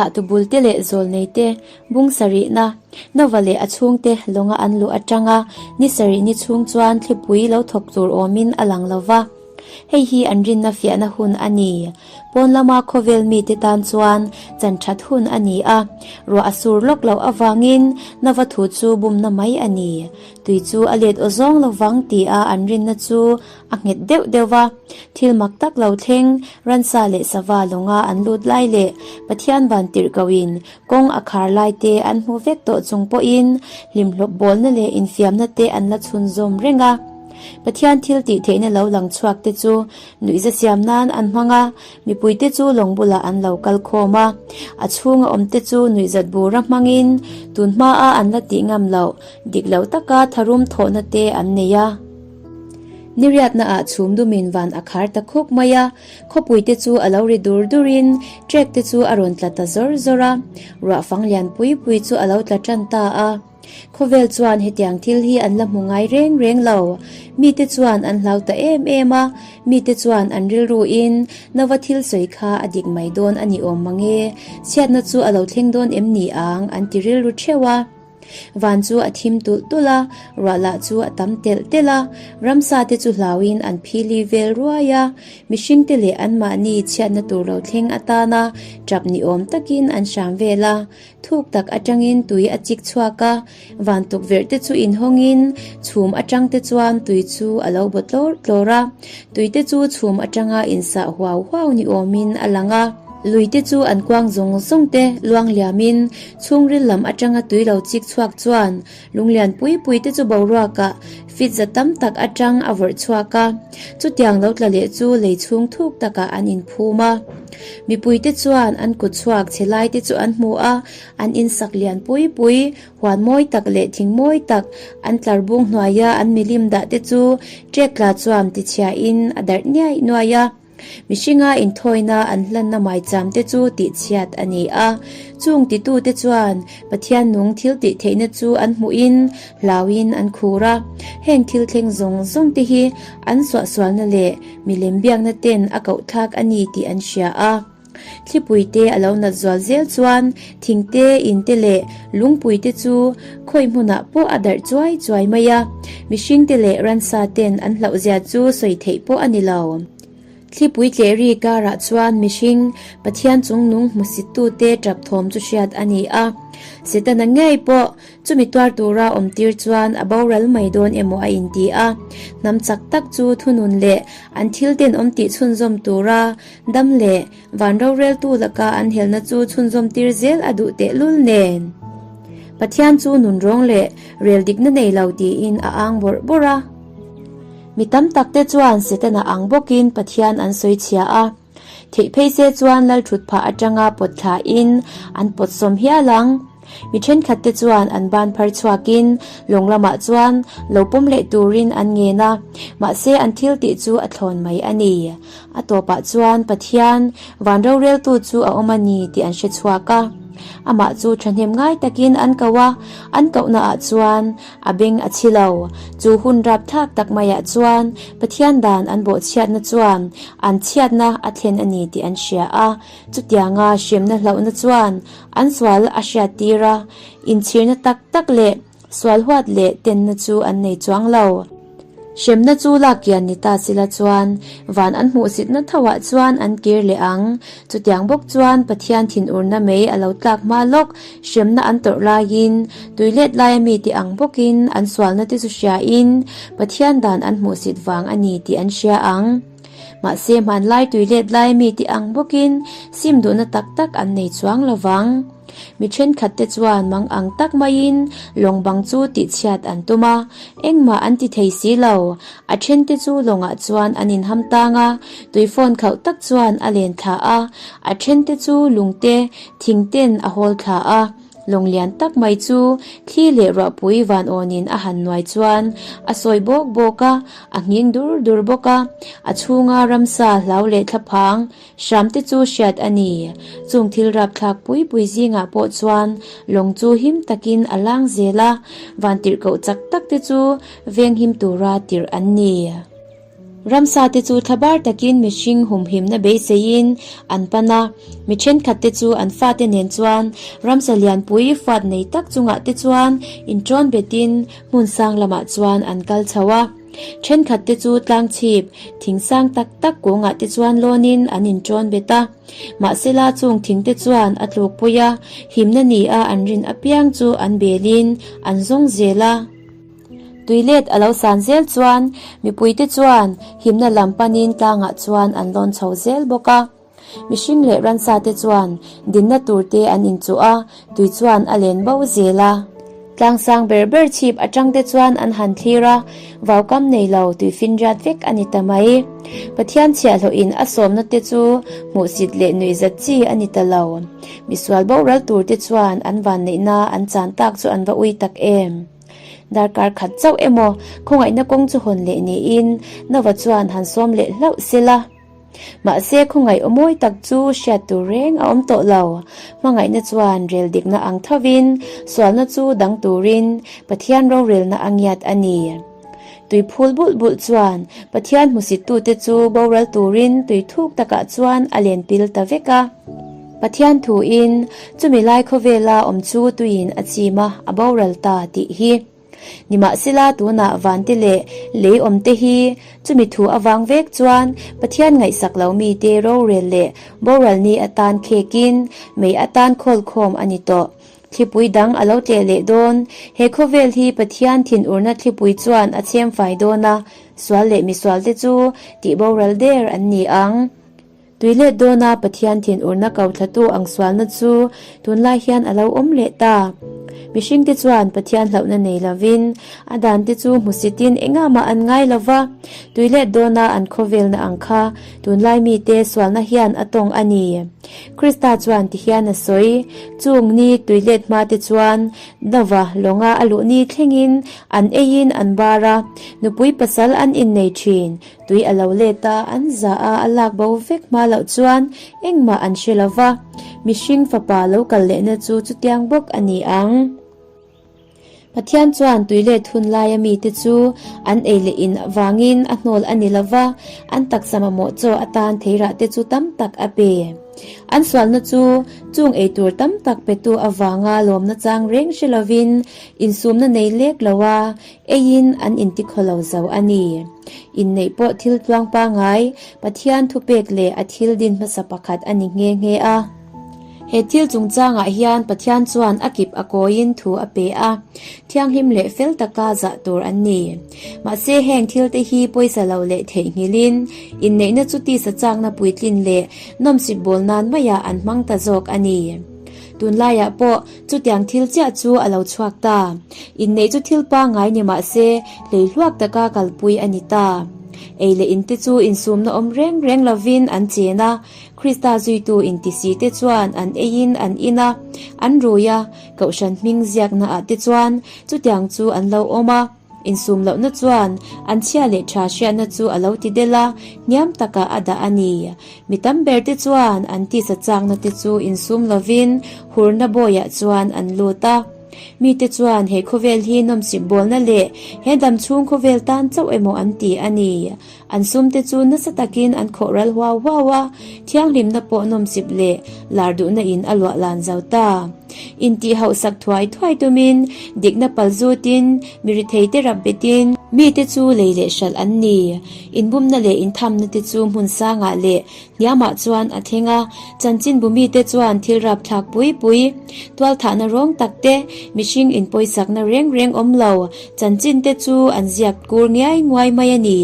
Thlahtu bulte leh zawlneite bung sarihna, Nova leh a chhungte lawnga an luh atanga ni sarih ni chhung chuan thlipui lo thawk tur awmin a lang lo va. Hei hi an rinna fiahna hun a ni. Pawn lama khawvel mite tan chuan chan that hun a ni a, ruah a sur lawk loh avangin Nova thu chu bumna mai a ni. Tui chu a let aw zawng lo vang tia an rinna chu a nghet deuh deuh va. Thil mak tak lo thleng, ransa leh sava lawnga an lut lai leh Pathian van tirh koin kawng a khar lai te an hmu vek tawh chung pawhin hlimhlawp bawlna leh infiamna te an la chhunzawm reng a. Pathian thil tih theihna lo lang chhuak te chu nuihza siam nan an hmang a, mipuite chu lawng bulah an lo kal khawm a. A chhunga awmte chu nuihzat bura hmangin tun hmaa an la tih ngam loh dik loh taka tharum thawhna te an nei a. Niriatna ah chhum dumin van a khar ta khuk mai a, khawpui te chu a lo ri dur dur in trek te chu a rawn tla ta zawr zawr a, ruah fang lian pui pui chu a lo tla tan ta a. Khawvel chuan hetiang thil hi an la hmu ngai reng reng lo, mite chuan an hlau ta em em a, mite chuan an rilru in Nova thil sawi kha a dik mai dawn a ni awm mange, chhiatna chu a lo thleng dawn em ni ang an ti rilru theuh a. Van chu a thim tulh tulh a, ruah lah chu a tam telh telh a, ramsa te chu hlauin an phili vel ruai a, mihring te leh anmahni chhiatna tur lo thleng atana tap ni awm takin an hram vel a, thuk tak atangin tui a chik chhuak a, van tukverh te chu inhawngin chhum atang te chuan tui chu a lo baw tlawr tlawr a, tui te chu chhum atanga insah huau huau ni awmin a lang a. Lui te chu an kuang zawng zawng te luang liamin Chhungril lam atanga tui lo chik chhuak chuan lunglian pui pui te chu boruakah fit za tam tak atang a vawrh chhuak a, chutiang lo tla leh chu lei chhung thuk takah an inphum a. Mipui te chuan an kut chhuak chhe lai te chu an hmu a, an insak lian pui pui, huan mawi tak leh thing mawi tak an tlar bung hnuaia an milim dah te chu ṭek tla chuan tichhiain a darh niaih nuaih a. Mihringa inthawina an hlanna maicham te chu tihchhiat a ni a, chung titute chuan Pathian nung thil tih theihna chu an hmuhin hlauin an khur a. Heng thil thleng zawng zawng te hi an suahsualna leh milem biakna ten a koh thlak a ni tih an hria a. Thlipui te a lo nat zual zel chuan thing te, in te leh lungpui te chu khawi hmunah pawh a darh chuai chuai mai a, mihring te leh ransa ten an hlauh zia chu sawi theih pawh a ni lo. Thlipui tleh ri karah chuan mihring Pathian chungnung hmusittute tap thawm chu hriat a ni a, Setana ngei pawh Chumi tuar tura awm tir chuan a boral mai dawn emaw a inti a, hnam chak tak chu thunun leh an thil tenawm tih chhunzawm tura dam leh van roreltu laka an helna chu chhunzawm tir zel a duh tehlul nen. Pathian chu nunrawng leh rel dikna nei lo tiin a ang bawrh bawrh a. Mi tam takte chuan Setana ang bawkin Pathian an sawi chhia a. Theih phei se chuan lal thut phah atanga pawt thlain an pawt sawm hial ang. Mi thenkhat te chuan an ban phar chhuakin lawng lamah chuan lo pawm leh turin an ngen a, mahse an thil tih chu a thlawn mai a ni. A tawpah chuan Pathian van roreltu chu a awm a ni tih an hre chhuak a. Amah chu thahnem ngai takin an ko a, an kohnaah chuan A beng a chhi lo. Chu hun rapthlak tak maiah chuan Pathian dan an bawhchhiatna chuan an chhiatna a thlen a ni tih an hria a. Chutianga hremna hlauhna chuan an sual a hriattir a, inchhirna tak tak leh sual huat leh tenna chu an nei chuang lo. Hremna chu lak kian ni ta sila chuan van an hmuhsitna thoah chuan an kir leh ang. Chutiang bawk chuan Pathian thinurna mei a lo tlak hma lawk hremna an tawrh laiin tuilet laia mite ang bawkin an sualna te chu hriain Pathian dan an hmuhsit vang a ni tih an hria ang. Mahse hmanlai tuilet laia mite ang bawkin sim duhna tak tak an nei chuang lo vang. Mi thenkhat te chuan mang ang tak maiin lawng bang chu tihchhiat an tum a, engmah an ti thei si lo. A then te chu lawngah chuan an inham tang a, tui phone khauh tak chuan a len thla a, a then te chu lung te, thing ten a hawl thla a. Lawng lian tak mai chu thli leh ruahpui van awnin a han nuai chuan a sawi bawk bawk a, a nghing dur dur bawk a, a chhunga ramsa hlau leh thlaphang Hram te chu hriat a ni. Chung thil rapthlak pui pui zingah pawh chuan lawng chu him takin a lang zel a, vantirhkoh chak tak te chu veng him tura tirh an ni. Ramsa te chu thlabar takin mihring humhimna beiseiin an pan a, mi thenkhat te chu an fate nen chuan ramsa lianpui fuat nei tak chungah te chuan inṭawn betin hmun sang lamah chuan an kal chho a. Thenkhat te chu tlang chhip thing sang tak tak kungah te chuan lawnin an inṭawn bet a. Mahsela chung thing te chuan a tlukpui a, himna ni a an rin apiang chu an belin an zawng zel a. Tui let a lo san zel chuan mipuite chuan himna lam panin tlangah chuan an lawn chho zel bawk a. Mihring leh ransa te chuan dinna tur te an inchuh a, tui chuan a len bo zel a. Tlang sang ber ber chhip atang te chuan an han thlir a, vaukam nei lo tui finriat vek a ni ta mai. Pathian chhiahhlawhin a sawmna te chu hmuhsit leh nuihzat chi a ni ta lo. Misual boral tur te chuan an vanneihna an chan tak chu an va ui tak em. Darkar khat chauh emaw khawngaihna kawng chu hawn leh niin Nova chuan han sawm leh hlauh sela. Mahse khawngaih aw mawi tak chu hriat tur reng a awm tawh lo. Hmangaihna chuan rel dikna ang thovin sualna chu dang turin Pathian rorelna a ngiat a ni. Tui phul bulh bulh chuan Pathian hmusittute chu boral turin tui thuk takah chuan a len pil ta vek a. Pathian thuin chumi lai khawvela awm chu tuiin a chim a, a boral ta tih hi. Nimahsela tunah vante leh lei awmte hi chumi thu avang vek chuan Pathian ngaihsak lo mite rorel leh boral ni atan khekin mei atan khawlkhawm a ni tawh. Thlipui dang a lo tleh leh dawn. He khawvel hi Pathian thinurna thlipui chuan a chhem fai dawn a, sual leh misualte chu tih boral der an ni ang. Tui let dawna Pathian thinurna ko thlatu ang sualna chu tunlai hian a lo awm leh ta. Mihringte chuan Pathian hlauhna nei lovin a dante chu hmusitin engah mah an ngai lo va, tui let dawna an khawvelna ang kha tunlai mite sualna hian a tawng a ni. Krista chuan tihian a sawi, Chung ni tui let hma te chuan Nova lawnga a luh ni thlengin an eiin an bar a, nupui pasal an innei thin. Tui a lo let a, an za a, a lak bo vek hma loh chuan engmah an hre lo va, mihring fapa lo kal lehna chu chutiang bawk a ni ang. Pathian chuan tui let hun laia mite chu an ei leh in avangin a hnawl a ni lo va, an taksa mamawh chaw atan theirah te chu tam tak a pe. An sualna chu chung eitur tam tak petu avanga lawmna chang reng hre lovin insumna nei lek lo a, Eiin an intikhaw lo zo a ni. Inneih pawh thil tluang pangai, Pathian thupek leh a thil din hmasa pakhat a ni nghe nghe a. He thil chungchangah hian Pathian chuan a kip a kawiin thu a pe a, thianghlim leh fel taka zah tur an ni. Mahse heng thilte hi pawisa lo leh theihnghilhin inneihna chu tisa chakna puitlin leh nawmsip bawl nan maiah an hmang ta zawk a ni. Tunlaiah pawh Chutiang thil chiah chu a lo chhuak ta. Inneih chu thil pangngai ni mah se, hleihluak taka kalpui a ni ta. Ei leh inte chu insumna awm reng reng lovin an chen a, Krista zuitu intisi te chuan an eiin an in a, an rui a, Kohhran hming ziakna ah te chuan chutiang chu an lo awm a. Insum lohna chuan an chhia leh tha hriatna chu a lo ti del a, hniam takah a dah a ni. Mi tam ber te chuan an tisa chakna te chu insum lovin hurna bawiah chuan an lut a. Mite chuan he khawvel hi nawmsip bawlna leh he damchhung khawvel tan chauh emaw an ti a ni. An sumte chu nasa takin an khawh ral huau huau a, thianghlimna pawh nawmsip leh lar duhna in a luah lan zo ta. Intih hauhsak thuai thuai tumin, dikna pal zutin, mi ritheite rap betin, mite chu lei leh hralh an ni. Inbumna leh inthamna te chu hmun sangah leh hniamah chuan a thleng a, chanchinbu mite chuan thil rapthlak pui pui, tualthahna rawng tak te, mihring inpawisakna reng reng awm lo, chanchin te chu an ziak kur ngiai nguai mai a ni.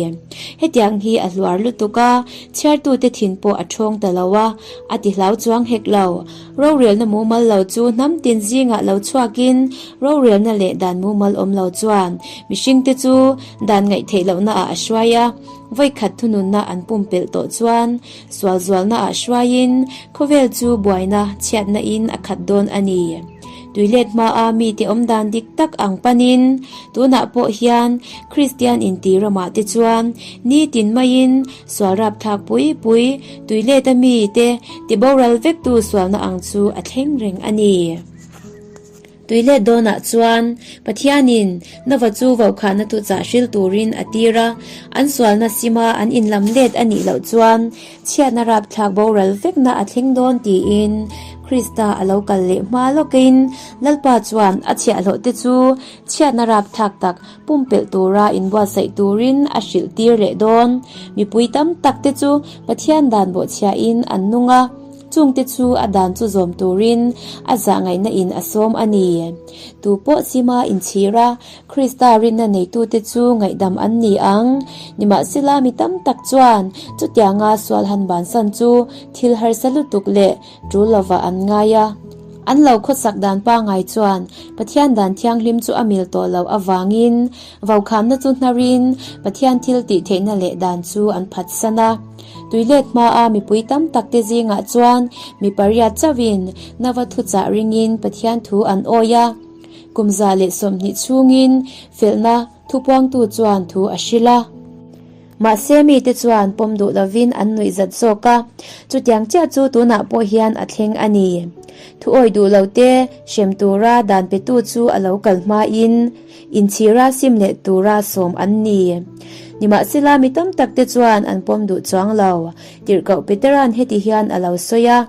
Hetiang hi a hluar lutuk a, chhiartute thin pawh a thawng ta lo a, a ti hlau chuang hek lo. Rorelna mumal lo chu hnam tin zingah lo chhuakin rorelna leh dan mumal awm lo chuan mihringte chu dan ngaihtheih lohnaah a hruai a, vawikhat thununna an pumpelh tawh chuan sual zualnaah hruaiin khawvel chu buaina chhiatna in a khat dawn a ni. Tuilet hmaa mite awmdan dik tak ang panin tunah pawh hian Kristian inti ramah te chuan nitin maiin sual rapthlak pui pui tuilet a mite tiboral vektu sualna ang chu a thleng reng a ni. Tui let dawnah chuan Pathianin Nova chu vaukhahna thuchah hril turin a tir a, an sualna sima an inlam let a nih loh chuan chhiatna rapthlak boral vekna a thleng dawn tiin Krista a lo kal leh hma lawkin Lalpa chuan a chhiahhlawh te chu chhiatna rapthlak tak pumpelh tura inbuatsaih turin a hrilh tir leh dawn. Mipui tam tak te chu Pathian dan bawhchhiahin an nung a, chungte chu a dan chu zawm turin a zahngaihna in a sawm a ni. Tu pawh sima inchhir a, Krista rinna neitute chu ngaihdam an ni ang. Nimahsela mi tam tak chuan chutianga sual han bansan chu thil harsa lutuk leh tul lovah an ngai a. An lo khawsak dan pangngai chuan Pathian dan thianghlim chu a mil tawh loh avangin vaukhâmna chu hnarin Pathian thil tih theihna leh dan chu an phatsan a. Tuilet hmaa mipui tam takte zingah chuan mi pariat chauhin Nova thuchah ringin Pathian thu an awi a. Kum 120 chhungin felna thupuangtu chuan thu a hrilh a. Mahse mite chuan pawm duh lovin an nuih zat zawk a, chutiang chiah chu tunah pawh hian a thleng a ni. Thu awih duh lo te hrem tura dan petu chu a lo kal hmain inchhira sim leh tura sawm an ni. Nimahsela mi tam tak te chuan an pawm duh chuang lo, tirhkoh Petera'n heti hian a lo sawi a.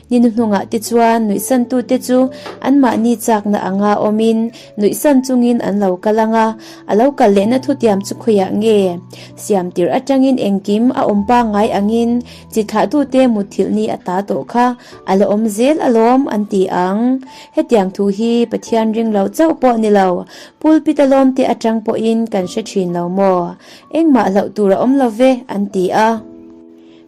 Ni hnuhnungah te chuan nuihsantute chu anmahni chakna anga awmin nuihsan chungin an lo kal ang a, a lo kal lehna thutiam chu khawiah nge? Siam tirh atangin engkim a awm pangngai angin chi thlahtute mutthilh ni a ta tawh kha a la awm zel alawm an ti ang. Hetiang thu hi Pathian ring lo chauh pawh ni lo, pulpit alawmte atang pawhin kan hre thin lo maw? Engmah hlauh tur a awm lo ve an ti a.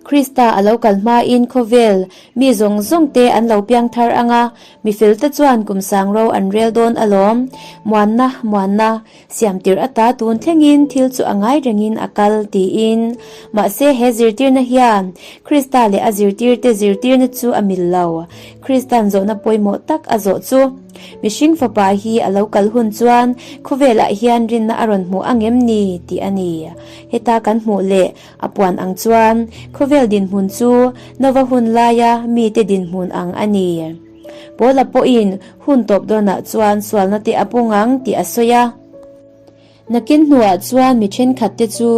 Krista a lo kal hmain khawvel mi zawng zawng te an lo piang thar ang a, mi fel te chuan kum sang ro an rel dawn alawm. Muanna, muanna, siam tirh ata tun thlengin thil chu a ngai rengin a kal, tiin. Mahse he zirtirna hian Krista leh a zirtirte zirtirna chu a mil lo. Kristan zawhna pawimawh tak a zawh chu, Mihring fapa hi a lo kal hun chuan khawvelah hian rinna a rawn hmuh ang em ni? tih a ni. Heta kan hmuh leh A puan ang chuan khawvel dinhmun chu Nova hun laia mite dinhmun ang a ni. Paula pawhin hun tawp dawnah chuan sualna te a pung ang tih a sawi a. Nakin hnuah chuan mi thenkhatte chu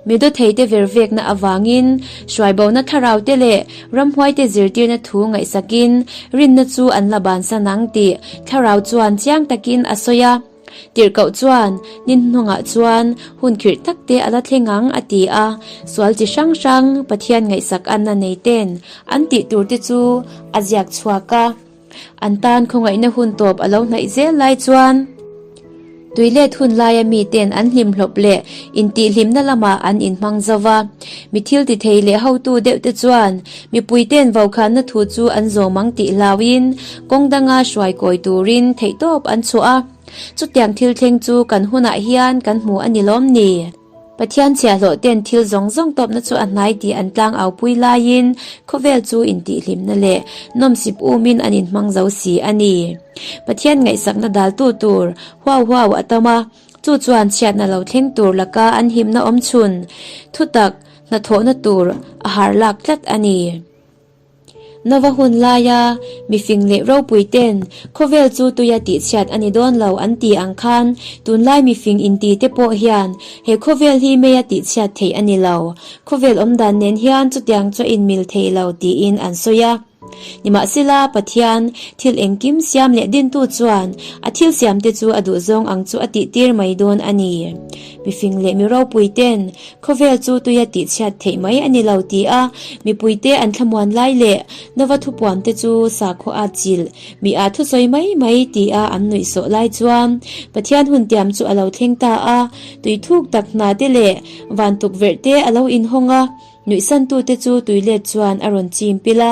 mi dawtheite vervekna avangin hruaibona thlaraute leh ramhuaite zirtirna thu ngaihsakin rinna chu an la bansan ang tih thlarau chuan chiang takin a sawi a. Tirhkoh chuan, Ni hnuhnungah chuan hun khirh tak te a la thleng ang, a ti a. Sual chi hrang hrang Pathian ngaihsak anna nei ten an tih tur te chu a ziak chhuak a. An tan khawngaihna hun tawp a lo hnaih zel lai chuan tuilet hun laia miten an hlimhlawp leh intihhlimna lamah an inhmang zo va. Mi thil ti thei leh hotu deuh te chuan mipuiten vokhanna thu chu an zawm ang tih hlauhin kawng danga hruai kawi turin theihtawp an chhuah a. Chutiang thil thleng chu kan hunah hian kan hmu a ni lawm ni? Pathian chhiahhlawh ten thil zawng zawng tawpna chu a hnai tih an tlang au pui laiin khawvel chu intihhlimna leh nawmsip umin an inhmang zo si a ni. Pathian ngaihsakna daltu tur huau huau a tam a, Chu chuan chhiatna lo thleng tur laka an himna awm chhun thutak hnathawhna tur a har lak tlat a ni. Nova hun laia mifing leh ropui ten khawvel chu tuia tihchhiat a ni dawn lo an ti ang khan tunlai mifing inti te pawh hian he khawvel hi meia tihchhiat theih a ni lo, khawvel awmdan nen hian chutiang chu a inmil thei lo tiin an sawi a. Nimahsela, Pathian, thil engkim siam leh dintu chuan a thil siamte chu a duhzawng ang chu a tihtir mai dawn a ni. Mifing leh mi ropuiten khawvel chu tuia tihchhiat theih mai a ni lo ti a, mipuite an thlamuan lai leh Nova thupuamte chu sakhaw a chilh, mi a thusawi mai mai ti a an nuihsawh lai chuan Pathian hun tiam chu a lo thleng ta a, tui thuk tak hna te leh van tukverh te a lo inhawng a. Nuihsantute chu tuilet chuan a rawn chim pil a,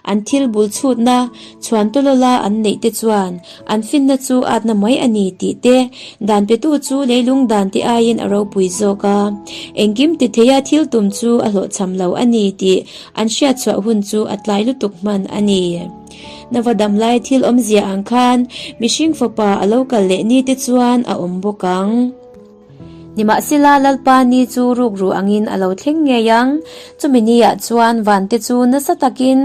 an thil bul chhutna chhuan tawlawla an neih te chuan an finna chu atna mai a ni tih te, dan petu chu leilung dan te aiin a ropui zawk a, engkim ti theia thil tum chu a hlawhchham lo a ni tih an hriatchhuah hun chu a tlai lutuk hman a ni. Nava dam lai thil awmzia ang khan mihring fapa a lo kal leh ni te chuan a awm bawk ang. Nimahsela, Lalpa ni chu rukru angin a lo thleng ngei ang. Chumi niah chuan vante chu nasa takin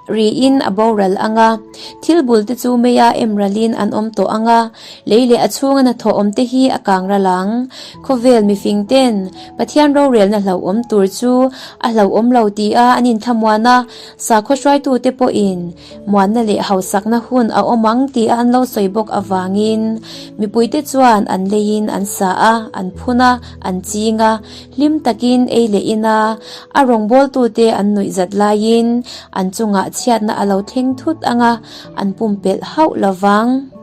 Riin a boral ang a, thil bul te chu meia em ralin an awm tawh ang a, lei leh a chhunga hnathawh awm te hi a kang ral ang. Khawvel mifing ten Pathian rorelna hlauhawm tur chu a hlauhawm lo tia an inthlamuan a, sakhaw hruaitute pawhin muanna leh hausakna hun a awm ang tia an lo sawi bawk avangin mipuite chuan an leiin an sa a, an phun a, an ching a, Hlim takin ei leh in a, a rawngbawltute an nuih zat laiin an chungah chhiatna a lo thleng thut ang a, an pumpelh hauh lo vang.